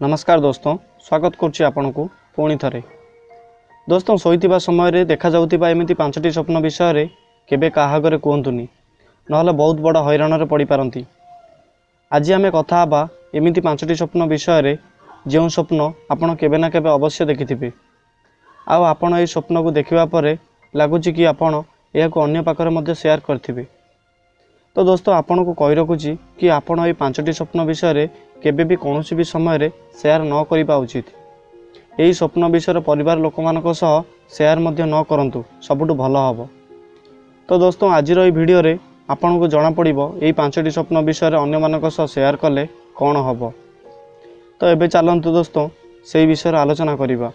ନମସ୍କାର ଦୋସ୍ତ, ସ୍ୱାଗତ କରୁଛି ଆପଣଙ୍କୁ ପୁଣି ଥରେ। ଦୋସ୍ତ, ଶୋଇଥିବା ସମୟରେ ଦେଖାଯାଉଥିବା ଏମିତି 5ଟି ସ୍ୱପ୍ନ ବିଷୟରେ କେବେ କାହା ଆଗରେ କୁହନ୍ତୁନି, ନହେଲେ ବହୁତ ବଡ଼ ହଇରାଣରେ ପଡ଼ିପାରନ୍ତି। ଆଜି ଆମେ କଥା ହେବା ଏମିତି 5ଟି ସ୍ୱପ୍ନ ବିଷୟରେ, ଯେଉଁ ସ୍ୱପ୍ନ ଆପଣ କେବେ ନା କେବେ ଅବଶ୍ୟ ଦେଖିଥିବେ। ଆଉ ଆପଣ ଏହି ସ୍ୱପ୍ନକୁ ଦେଖିବା ପରେ ଲାଗୁଛି କି ଆପଣ ଏହାକୁ ଅନ୍ୟ ପାଖରେ ମଧ୍ୟ ସେୟାର କରିଥିବେ। ତ ଦୋସ୍ତ, ଆପଣଙ୍କୁ କହି ରଖୁଛି କି ଆପଣ ଏହି 5ଟି ସ୍ୱପ୍ନ ବିଷୟରେ କେବେ ବି କୌଣସି ବି ସମୟରେ ସେୟାର ନ କରିବା ଉଚିତ। ଏହି ସ୍ୱପ୍ନ ବିଷୟରେ ପରିବାର ଲୋକମାନଙ୍କ ସହ ସେୟାର ମଧ୍ୟ ନ କରନ୍ତୁ, ସବୁଠୁ ଭଲ ହେବ। ତ ଦୋସ୍ତ, ଆଜିର ଏହି ଭିଡ଼ିଓରେ ଆପଣଙ୍କୁ ଜଣାପଡ଼ିବ ଏହି 5ଟି ସ୍ୱପ୍ନ ବିଷୟରେ ଅନ୍ୟମାନଙ୍କ ସହ ସେୟାର କଲେ କ'ଣ ହେବ। ତ ଏବେ ଚାଲନ୍ତୁ ଦୋସ୍ତ, ସେଇ ବିଷୟରେ ଆଲୋଚନା କରିବା।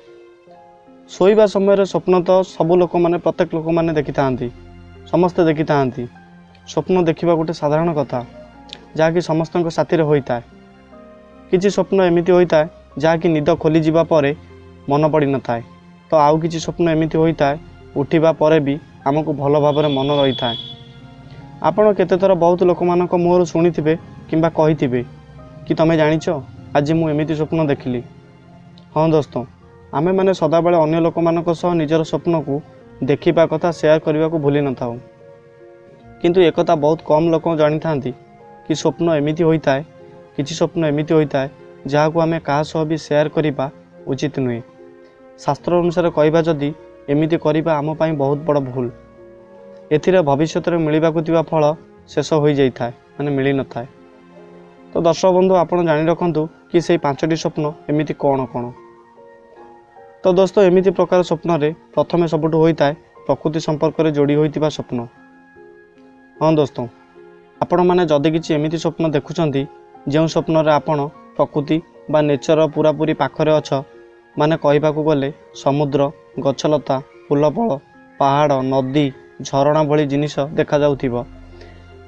ଶୋଇବା ସମୟରେ ସ୍ୱପ୍ନ ତ ସବୁ ଲୋକମାନେ, ପ୍ରତ୍ୟେକ ଲୋକମାନେ ଦେଖିଥାନ୍ତି, ସମସ୍ତେ ଦେଖିଥାନ୍ତି। ସ୍ୱପ୍ନ ଦେଖିବା ଗୋଟେ ସାଧାରଣ କଥା, ଯାହାକି ସମସ୍ତଙ୍କ ସାଥିରେ ହୋଇଥାଏ। କିଛି ସ୍ୱପ୍ନ ଏମିତି ହୋଇଥାଏ ଯାହାକି ନିଦ ଖୋଲିଯିବା ପରେ ମନ ପଡ଼ିନଥାଏ, ତ ଆଉ କିଛି ସ୍ୱପ୍ନ ଏମିତି ହୋଇଥାଏ ଉଠିବା ପରେ ବି ଆମକୁ ଭଲ ଭାବରେ ମନ ରହିଥାଏ। ଆପଣ କେତେଥର ବହୁତ ଲୋକମାନଙ୍କ ମୁହଁରୁ ଶୁଣିଥିବେ କିମ୍ବା କହିଥିବେ କି ତମେ ଜାଣିଛ, ଆଜି ମୁଁ ଏମିତି ସ୍ୱପ୍ନ ଦେଖିଲି। ହଁ ଦୋସ୍ତ, ଆମେମାନେ ସଦାବେଳେ ଅନ୍ୟ ଲୋକମାନଙ୍କ ସହ ନିଜର ସ୍ୱପ୍ନକୁ ଦେଖିବା କଥା ସେୟାର କରିବାକୁ ଭୁଲି ନଥାଉ। କିନ୍ତୁ ଏକଥା ବହୁତ କମ୍ ଲୋକ ଜାଣିଥାନ୍ତି କି ସ୍ୱପ୍ନ ଏମିତି ହୋଇଥାଏ, କିଛି ସ୍ୱପ୍ନ ଏମିତି ହୋଇଥାଏ ଯାହାକୁ ଆମେ କାହା ସହ ବି ସେୟାର କରିବା ଉଚିତ ନୁହେଁ। ଶାସ୍ତ୍ର ଅନୁସାରେ କହିବା ଯଦି, ଏମିତି କରିବା ଆମ ପାଇଁ ବହୁତ ବଡ଼ ଭୁଲ। ଏଥିରେ ଭବିଷ୍ୟତରେ ମିଳିବାକୁ ଥିବା ଫଳ ଶେଷ ହୋଇଯାଇଥାଏ, ମାନେ ମିଳିନଥାଏ। ତ ଦର୍ଶକ ବନ୍ଧୁ, ଆପଣ ଜାଣି ରଖନ୍ତୁ କି ସେଇ 5ଟି ସ୍ୱପ୍ନ ଏମିତି କ'ଣ କ'ଣ। ତ ଦୋସ୍ତ, ଏମିତି ପ୍ରକାର ସ୍ୱପ୍ନରେ ପ୍ରଥମେ ସବୁଠୁ ହୋଇଥାଏ ପ୍ରକୃତି ସମ୍ପର୍କରେ ଯୋଡ଼ି ହୋଇଥିବା ସ୍ୱପ୍ନ। ହଁ ଦୋସ୍ତ, ଆପଣମାନେ ଯଦି କିଛି ଏମିତି ସ୍ୱପ୍ନ ଦେଖୁଛନ୍ତି ଯେଉଁ ସ୍ୱପ୍ନରେ ଆପଣ ପ୍ରକୃତି ବା ନେଚର ପୁରାପୁରି ପାଖରେ ଅଛ, ମାନେ କହିବାକୁ ଗଲେ ସମୁଦ୍ର, ଗଛଲତା, ଫୁଲଫଳ, ପାହାଡ଼, ନଦୀ, ଝରଣା ଭଳି ଜିନିଷ ଦେଖାଯାଉଥିବ,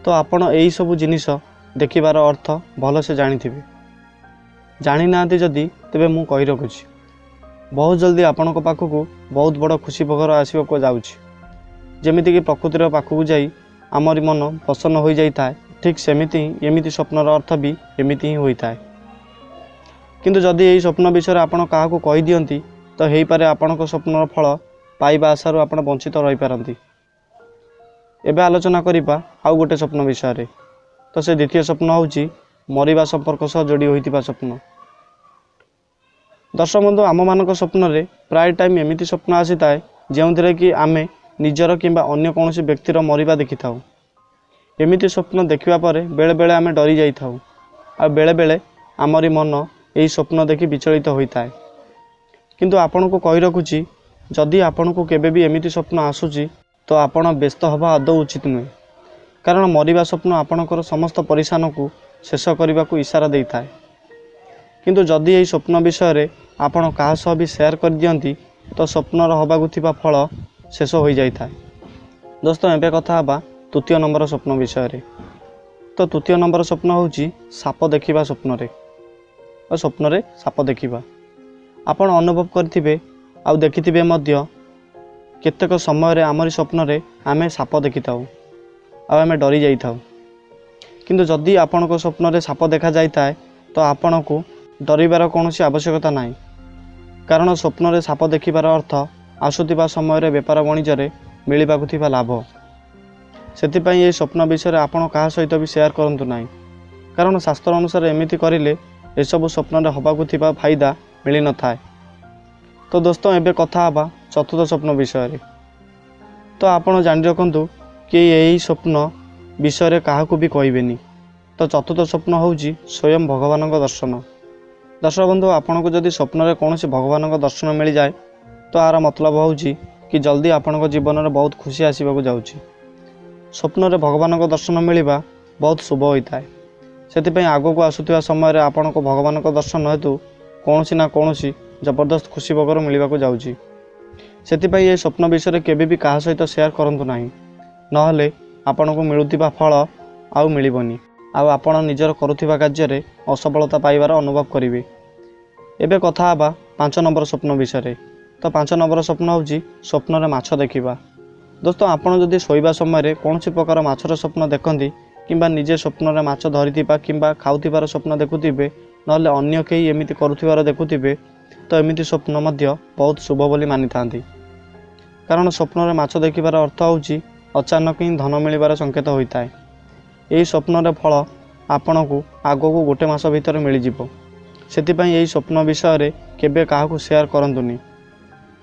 ତ ଆପଣ ଏଇସବୁ ଜିନିଷ ଦେଖିବାର ଅର୍ଥ ଭଲସେ ଜାଣିଥିବେ। ଜାଣିନାହାନ୍ତି ଯଦି, ତେବେ ମୁଁ କହି ରଖୁଛି, ବହୁତ ଜଲ୍ଦି ଆପଣଙ୍କ ପାଖକୁ ବହୁତ ବଡ଼ ଖୁସି ଖବର ଆସିବାକୁ ଯାଉଛି। ଯେମିତିକି ପ୍ରକୃତିର ପାଖକୁ ଯାଇ ଆମରି ମନ ପ୍ରସନ୍ନ ହୋଇଯାଇଥାଏ, ଠିକ୍ ସେମିତି ହିଁ ଏମିତି ସ୍ୱପ୍ନର ଅର୍ଥ ବି ଏମିତି ହିଁ ହୋଇଥାଏ। କିନ୍ତୁ ଯଦି ଏହି ସ୍ୱପ୍ନ ବିଷୟରେ ଆପଣ କାହାକୁ କହିଦିଅନ୍ତି, ତ ହେଇପାରେ ଆପଣଙ୍କ ସ୍ୱପ୍ନର ଫଳ ପାଇବା ଆଶାରୁ ଆପଣ ବଞ୍ଚିତ ରହିପାରନ୍ତି। ଏବେ ଆଲୋଚନା କରିବା ଆଉ ଗୋଟେ ସ୍ୱପ୍ନ ବିଷୟରେ। ତ ସେ ଦ୍ୱିତୀୟ ସ୍ୱପ୍ନ ହେଉଛି ମରିବା ସମ୍ପର୍କ ସହ ଯୋଡ଼ି ହୋଇଥିବା ସ୍ୱପ୍ନ। ଦର୍ଶକ ବନ୍ଧୁ, ଆମମାନଙ୍କ ସ୍ୱପ୍ନରେ ପ୍ରାୟ ଟାଇମ୍ ଏମିତି ସ୍ୱପ୍ନ ଆସିଥାଏ ଯେଉଁଥିରେ କି ଆମେ ନିଜର କିମ୍ବା ଅନ୍ୟ କୌଣସି ବ୍ୟକ୍ତିର ମରିବା ଦେଖିଥାଉ। ଏମିତି ସ୍ୱପ୍ନ ଦେଖିବା ପରେ ବେଳେବେଳେ ଆମେ ଡରି ଯାଇଥାଉ, ଆଉ ବେଳେବେଳେ ଆମରି ମନ ଏହି ସ୍ୱପ୍ନ ଦେଖି ବିଚଳିତ ହୋଇଥାଏ। କିନ୍ତୁ ଆପଣଙ୍କୁ କହି ରଖୁଛି, ଯଦି ଆପଣଙ୍କୁ କେବେ ବି ଏମିତି ସ୍ୱପ୍ନ ଆସୁଛି, ତ ଆପଣ ବ୍ୟସ୍ତ ହେବା ଆଦୌ ଉଚିତ ନୁହେଁ। କାରଣ ମରିବା ସ୍ୱପ୍ନ ଆପଣଙ୍କର ସମସ୍ତ ପରିଶାନକୁ ଶେଷ କରିବାକୁ ଇଶାରା ଦେଇଥାଏ। କିନ୍ତୁ ଯଦି ଏହି ସ୍ୱପ୍ନ ବିଷୟରେ ଆପଣ କାହା ସହ ବି ସେୟାର କରିଦିଅନ୍ତି, ତ ସ୍ୱପ୍ନର ହେବାକୁ ଥିବା ଫଳ ଶେଷ ହୋଇଯାଇଥାଏ। ଦୋସ୍ତ, ଏବେ କଥା ହେବା ତୃତୀୟ ନମ୍ବର ସ୍ୱପ୍ନ ବିଷୟରେ। ତ ତୃତୀୟ ନମ୍ବର ସ୍ୱପ୍ନ ହେଉଛି ସାପ ଦେଖିବା ସ୍ୱପ୍ନରେ, ବା ସ୍ୱପ୍ନରେ ସାପ ଦେଖିବା। ଆପଣ ଅନୁଭବ କରିଥିବେ ଆଉ ଦେଖିଥିବେ ମଧ୍ୟ, କେତେକ ସମୟରେ ଆମରି ସ୍ୱପ୍ନରେ ଆମେ ସାପ ଦେଖିଥାଉ ଆଉ ଆମେ ଡରି ଯାଇଥାଉ। କିନ୍ତୁ ଯଦି ଆପଣଙ୍କ ସ୍ୱପ୍ନରେ ସାପ ଦେଖାଯାଇଥାଏ, ତ ଆପଣଙ୍କୁ ଡରିବାର କୌଣସି ଆବଶ୍ୟକତା ନାହିଁ। କାରଣ ସ୍ୱପ୍ନରେ ସାପ ଦେଖିବାର ଅର୍ଥ ଆସୁଥିବା ସମୟରେ ବେପାର ବାଣିଜ୍ୟରେ ମିଳିବାକୁ ଥିବା ଲାଭ। ସେଥିପାଇଁ ଏହି ସ୍ୱପ୍ନ ବିଷୟରେ ଆପଣ କାହା ସହିତ ବି ସେୟାର କରନ୍ତୁ ନାହିଁ। କାରଣ ଶାସ୍ତ୍ର ଅନୁସାରେ ଏମିତି କରିଲେ ଏସବୁ ସ୍ୱପ୍ନରେ ହେବାକୁ ଥିବା ଫାଇଦା ମିଳିନଥାଏ। ତ ଦୋସ୍ତ, ଏବେ କଥା ହେବା ଚତୁର୍ଥ ସ୍ୱପ୍ନ ବିଷୟରେ। ତ ଆପଣ ଜାଣି ରଖନ୍ତୁ କି ଏହି ସ୍ୱପ୍ନ ବିଷୟରେ କାହାକୁ ବି କହିବେନି। ତ ଚତୁର୍ଥ ସ୍ୱପ୍ନ ହେଉଛି ସ୍ୱୟଂ ଭଗବାନଙ୍କ ଦର୍ଶନ। ଦର୍ଶକ ବନ୍ଧୁ, ଆପଣଙ୍କୁ ଯଦି ସ୍ୱପ୍ନରେ କୌଣସି ଭଗବାନଙ୍କ ଦର୍ଶନ ମିଳିଯାଏ, ତ ଆର ମତଲବ ହେଉଛି କି ଜଲ୍ଦି ଆପଣଙ୍କ ଜୀବନରେ ବହୁତ ଖୁସି ଆସିବାକୁ ଯାଉଛି। ସ୍ୱପ୍ନରେ ଭଗବାନଙ୍କ ଦର୍ଶନ ମିଳିବା ବହୁତ ଶୁଭ ହୋଇଥାଏ। ସେଥିପାଇଁ ଆଗକୁ ଆସୁଥିବା ସମୟରେ ଆପଣଙ୍କୁ ଭଗବାନଙ୍କ ଦର୍ଶନ ହେତୁ କୌଣସି ନା କୌଣସି ଜବରଦସ୍ତ ଖୁସି ଖବର ମିଳିବାକୁ ଯାଉଛି। ସେଥିପାଇଁ ଏହି ସ୍ୱପ୍ନ ବିଷୟରେ କେବେ ବି କାହା ସହିତ ସେୟାର କରନ୍ତୁ ନାହିଁ, ନହେଲେ ଆପଣଙ୍କୁ ମିଳୁଥିବା ଫଳ ଆଉ ମିଳିବନି, ଆଉ ଆପଣ ନିଜର କରୁଥିବା କାର୍ଯ୍ୟରେ ଅସଫଳତା ପାଇବାର ଅନୁଭବ କରିବେ। ଏବେ କଥା ହେବା 5 ନମ୍ବର ସ୍ୱପ୍ନ ବିଷୟରେ। ତ 5 ନମ୍ବର ସ୍ୱପ୍ନ ହେଉଛି ସ୍ୱପ୍ନରେ ମାଛ ଦେଖିବା। ଦୋସ୍ତ, ଆପଣ ଯଦି ଶୋଇବା ସମୟରେ କୌଣସି ପ୍ରକାର ମାଛର ସ୍ୱପ୍ନ ଦେଖନ୍ତି କିମ୍ବା ନିଜେ ସ୍ୱପ୍ନରେ ମାଛ ଧରିଥିବା କିମ୍ବା ଖାଉଥିବାର ସ୍ୱପ୍ନ ଦେଖୁଥିବେ, ନହେଲେ ଅନ୍ୟ କେହି ଏମିତି କରୁଥିବାର ଦେଖୁଥିବେ, ତ ଏମିତି ସ୍ୱପ୍ନ ମଧ୍ୟ ବହୁତ ଶୁଭ ବୋଲି ମାନିଥାନ୍ତି। କାରଣ ସ୍ୱପ୍ନରେ ମାଛ ଦେଖିବାର ଅର୍ଥ ହେଉଛି ଅଚାନକ ହିଁ ଧନ ମିଳିବାର ସଂକେତ ହୋଇଥାଏ। ଏହି ସ୍ୱପ୍ନର ଫଳ ଆପଣଙ୍କୁ ଆଗକୁ ଗୋଟେ ମାସ ଭିତରେ ମିଳିଯିବ। ସେଥିପାଇଁ ଏହି ସ୍ୱପ୍ନ ବିଷୟରେ କେବେ କାହାକୁ ସେୟାର କରନ୍ତୁନି।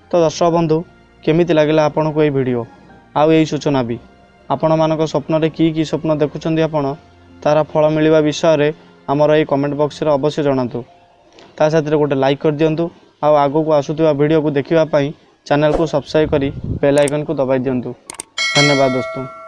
ତ ଦର୍ଶକ ବନ୍ଧୁ, କେମିତି ଲାଗିଲା ଆପଣଙ୍କୁ ଏହି ଭିଡ଼ିଓ ଆଉ ଏହି ସୂଚନା ବି? ଆପଣମାନଙ୍କ ସ୍ୱପ୍ନରେ କି କି ସ୍ୱପ୍ନ ଦେଖୁଛନ୍ତି ଆପଣ, ତା'ର ଫଳ ମିଳିବା ବିଷୟରେ ଆମର ଏହି କମେଣ୍ଟ ବକ୍ସରେ ଅବଶ୍ୟ ଜଣାନ୍ତୁ। ତା ସାଥିରେ ଗୋଟେ ଲାଇକ୍ କରିଦିଅନ୍ତୁ ଆଉ ଆଗକୁ ଆସୁଥିବା ଭିଡ଼ିଓକୁ ଦେଖିବା ପାଇଁ ଚ୍ୟାନେଲକୁ ସବସ୍କ୍ରାଇବ୍ କରି ବେଲ୍ ଆଇକନ୍କୁ ଦବାଇ ଦିଅନ୍ତୁ। ଧନ୍ୟବାଦ ଦୋସ୍ତ।